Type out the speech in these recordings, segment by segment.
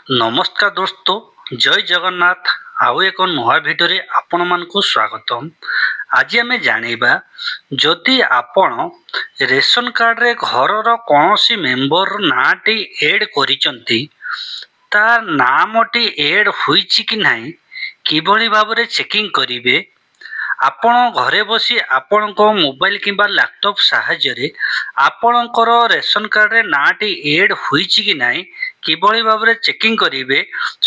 ନମସ୍କାର ଦୋସ୍ତ, ଜୟ ଜଗନ୍ନାଥ। ଆଉ ଏକ ନୂଆ ଭିଡ଼ିଓରେ ଆପଣମାନଙ୍କୁ ସ୍ୱାଗତମ। ଆଜି ଆମେ ଜାଣିବା, ଯଦି ଆପଣ ରେସନ କାର୍ଡ଼ରେ ଘରର କୌଣସି ମେମ୍ବର ନାଁଟି ଏଡ଼୍ କରିଛନ୍ତି, ତା ନାମଟି ଏଡ଼୍ ହୋଇଛି କି ନାହିଁ କିଭଳି ଭାବରେ ଚେକିଂ କରିବେ। ଆପଣ ଘରେ ବସି ଆପଣଙ୍କ ମୋବାଇଲ କିମ୍ବା ଲ୍ୟାପଟପ୍ ସାହାଯ୍ୟରେ ଆପଣଙ୍କର ରେସନ କାର୍ଡ଼ରେ ନାଁଟି ଏଡ଼୍ ହୋଇଛି କି ନାହିଁ କିଭଳି ଭାବରେ ଚେକିଂ କରିବେ,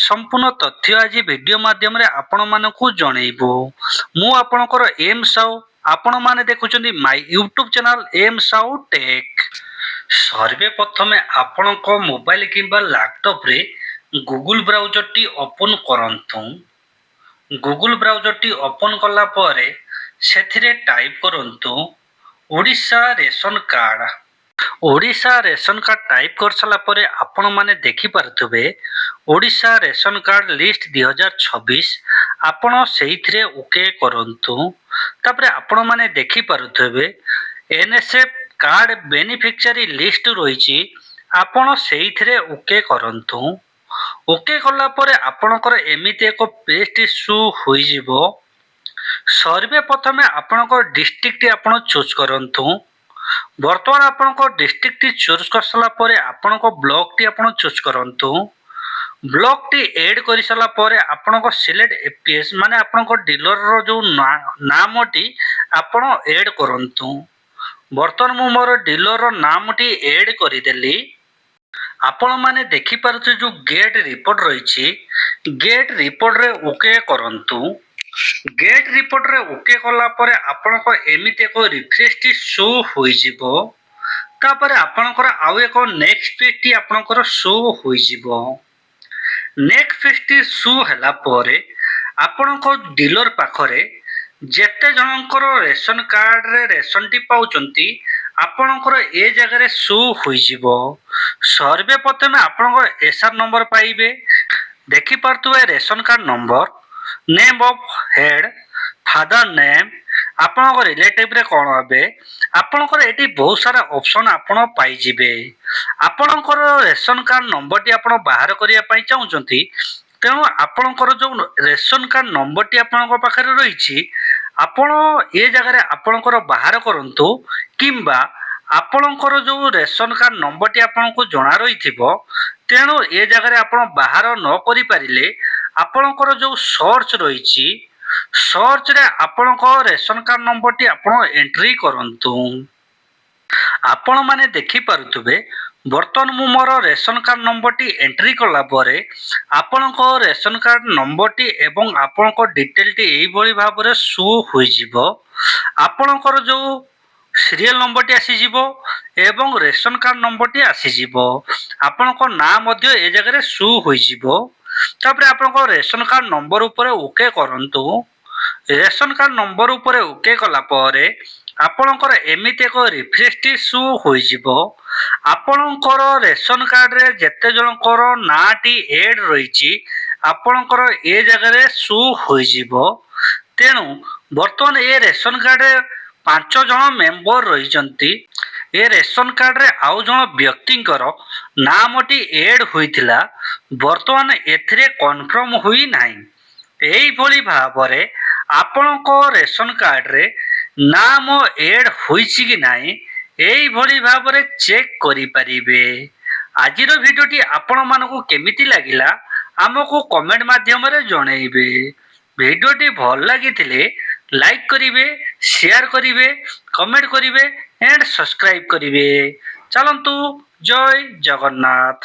ସମ୍ପୂର୍ଣ୍ଣ ତଥ୍ୟ ଆଜି ଭିଡ଼ିଓ ମାଧ୍ୟମରେ ଆପଣମାନଙ୍କୁ ଜଣେଇବୁ। ମୁଁ ଆପଣଙ୍କର ଏମ୍ ସାହୁ, ଆପଣମାନେ ଦେଖୁଛନ୍ତି my YouTube channel M Sahu tech. ସର୍ବେ ପ୍ରଥମେ ଆପଣଙ୍କ ମୋବାଇଲ କିମ୍ବା ଲ୍ୟାପଟପ୍ରେ ଗୁଗୁଲ ବ୍ରାଉଜରଟି ଓପନ୍ କରନ୍ତୁ। ଗୁଗୁଲ ବ୍ରାଉଜରଟି ଓପନ୍ କଲା ପରେ ସେଥିରେ ଟାଇପ୍ କରନ୍ତୁ Odisha ration card. Odisha ration card type କରିସାରିଲା ପରେ ଆପଣମାନେ ଦେଖିପାରୁଥିବେ ଓଡ଼ିଶା ରେସନ କାର୍ଡ଼ ଲିଷ୍ଟ 2026। ଆପଣ ସେଇଥିରେ ଓକେ କରନ୍ତୁ। ତାପରେ ଆପଣମାନେ ଦେଖିପାରୁଥିବେ ଏନ୍ଏସ୍ଏଫ୍ କାର୍ଡ଼ ବେନିଫିସିଆରୀ ଲିଷ୍ଟ ରହିଛି। ଆପଣ ସେଇଥିରେ ଓକେ କରନ୍ତୁ। ଓକେ କଲା ପରେ ଆପଣଙ୍କର ଏମିତି ଏକ ପେଜଟି ଶୋ ହୋଇଯିବ। ସର୍ବେ ପ୍ରଥମେ ଆପଣଙ୍କ ଡିଷ୍ଟ୍ରିକ୍ଟଟି ଆପଣ ଚୁଜ୍ କରନ୍ତୁ। ବର୍ତ୍ତମାନ ଆପଣଙ୍କ ଡିଷ୍ଟ୍ରିକ୍ଟଟି ଚୁଜ୍ କରିସାରିଲା ପରେ ଆପଣଙ୍କ ବ୍ଲକଟି ଆପଣ ଚୁଜ୍ କରନ୍ତୁ। ବ୍ଲକଟି ଏଡ଼୍ କରିସାରିଲା ପରେ ଆପଣଙ୍କ ସିଲେକ୍ଟ ଏପିଏସ୍, ମାନେ ଆପଣଙ୍କ ଡିଲରର ଯେଉଁ ନାମଟି ଆପଣ ଏଡ଼୍ କରନ୍ତୁ। ବର୍ତ୍ତମାନ ମୁଁ ମୋର ଡିଲରର ନାମଟି ଏଡ଼୍ କରିଦେଲି। ଆପଣମାନେ ଦେଖିପାରୁଥିବେ ଯେଉଁ ଗେଟ୍ ରିପୋର୍ଟ ରହିଛି, ଗେଟ୍ ରିପୋର୍ଟରେ ଓକେ କରନ୍ତୁ। ଗେଟ୍ ରିପୋର୍ଟରେ ଓକେ କଲା ପରେ ଆପଣଙ୍କ ଏମିତି ଏକ ରିଫ୍ରେଶଟି ଶୋ ହୋଇଯିବ। ତାପରେ ଆପଣଙ୍କର ଆଉ ଏକ ନେକ୍ସଟ ପେଜଟି ଆପଣଙ୍କର ଶୋ ହୋଇଯିବ। ନେକ୍ସଟ ପେଜଟି ଶୋ ହେଲା ପରେ ଆପଣଙ୍କ ଡିଲର ପାଖରେ ଯେତେ ଜଣଙ୍କର ରେସନ କାର୍ଡ଼ରେ ରେସନଟି ପାଉଛନ୍ତି, ଆପଣଙ୍କର ଏ ଜାଗାରେ ଶୋ ହୋଇଯିବ। ସର୍ବେ ପ୍ରଥମେ ଆପଣଙ୍କ ଏସ୍ ଆର୍ ନମ୍ବର ପାଇବେ। ଦେଖିପାରୁଥିବେ ration card number, name of head, father name, ଆପଣଙ୍କ ରିଲେଟିଭରେ କ'ଣ ହେବେ, ଆପଣଙ୍କର ଏଠି ବହୁତ ସାରା ଅପସନ୍ ଆପଣ ପାଇଯିବେ। ଆପଣଙ୍କର ରେସନ କାର୍ଡ଼ ନମ୍ବରଟି ଆପଣ ବାହାର କରିବା ପାଇଁ ଚାହୁଁଛନ୍ତି, ତେଣୁ ଆପଣଙ୍କର ଯେଉଁ ରେସନ କାର୍ଡ଼ ନମ୍ବରଟି ଆପଣଙ୍କ ପାଖରେ ରହିଛି, ଆପଣ ଏ ଜାଗାରେ ଆପଣଙ୍କର ବାହାର କରନ୍ତୁ କିମ୍ବା ଆପଣଙ୍କର ଯେଉଁ ରେସନ କାର୍ଡ଼ ନମ୍ବରଟି ଆପଣଙ୍କୁ ଜଣା ରହିଥିବ। ତେଣୁ ଏ ଜାଗାରେ ଆପଣ ବାହାର ନ କରିପାରିଲେ ଆପଣଙ୍କର ଯେଉଁ ସର୍ଚ୍ଚ ରହିଛି, ସର୍ଚ୍ଚରେ ଆପଣଙ୍କ ରେସନ କାର୍ଡ଼ ନମ୍ବରଟି ଆପଣ ଏଣ୍ଟ୍ରି କରନ୍ତୁ। ଆପଣମାନେ ଦେଖିପାରୁଥିବେ, ବର୍ତ୍ତମାନ ମୁଁ ମୋର ରେସନ କାର୍ଡ଼ ନମ୍ବରଟି ଏଣ୍ଟ୍ରି କଲା ପରେ ଆପଣଙ୍କ ରେସନ କାର୍ଡ଼ ନମ୍ବରଟି ଏବଂ ଆପଣଙ୍କ ଡିଟେଲଟି ଏଇଭଳି ଭାବରେ ଶୋ ହୋଇଯିବ। ଆପଣଙ୍କର ଯେଉଁ ସିରିଏଲ ନମ୍ବରଟି ଆସିଯିବ ଏବଂ ରେସନ କାର୍ଡ଼ ନମ୍ବରଟି ଆସିଯିବ। ଆପଣଙ୍କ ନାଁ ମଧ୍ୟ ଏ ଜାଗାରେ ଶୋ ହୋଇଯିବ। ତାପରେ ଆପଣଙ୍କ ରେସନ କାର୍ଡ଼ ନମ୍ବର ଉପରେ ଓକେ କରନ୍ତୁ। ରେସନ କାର୍ଡ଼ ନମ୍ବର ଉପରେ ଓକେ କଲା ପରେ ଆପଣଙ୍କର ଏମିତି ଏକ ରିଫ୍ରେଶଟି ଶୋ ହୋଇଯିବ। ଆପଣଙ୍କର ରେସନ କାର୍ଡ଼ରେ ଯେତେ ଜଣଙ୍କର ନାଁଟି ଏଡ଼୍ ରହିଛି, ଆପଣଙ୍କର ଏ ଜାଗାରେ ଶୋ ହୋଇଯିବ। ତେଣୁ ବର୍ତ୍ତମାନ ଏ ରେସନ କାର୍ଡ଼ରେ ପାଞ୍ଚ ଜଣ ମେମ୍ବର ରହିଛନ୍ତି। ଏ ରେସନ କାର୍ଡ଼ରେ ଆଉ ଜଣ ବ୍ୟକ୍ତିଙ୍କର ନାମଟି ଏଡ଼୍ ହୋଇଥିଲା, ବର୍ତ୍ତମାନ ଏଥିରେ କନଫର୍ମ ହୋଇନାହିଁ। ଏଇଭଳି ଭାବରେ ଆପଣଙ୍କ ରେସନ କାର୍ଡ଼ରେ ନାମ ଏଡ଼୍ ହୋଇଛି କି ନାହିଁ, ଏଇଭଳି ଭାବରେ ଚେକ୍ କରିପାରିବେ। ଆଜିର ଭିଡ଼ିଓଟି ଆପଣମାନଙ୍କୁ କେମିତି ଲାଗିଲା, ଆମକୁ କମେଣ୍ଟ ମାଧ୍ୟମରେ ଜଣେଇବେ। ଭିଡ଼ିଓଟି ଭଲ ଲାଗିଥିଲେ ଲାଇକ୍ କରିବେ, ସେୟାର କରିବେ, କମେଣ୍ଟ କରିବେ ଆଣ୍ଡ ସବସ୍କ୍ରାଇବ୍ କରିବେ। ଚାଲନ୍ତୁ, ଜୟ ଜଗନ୍ନାଥ।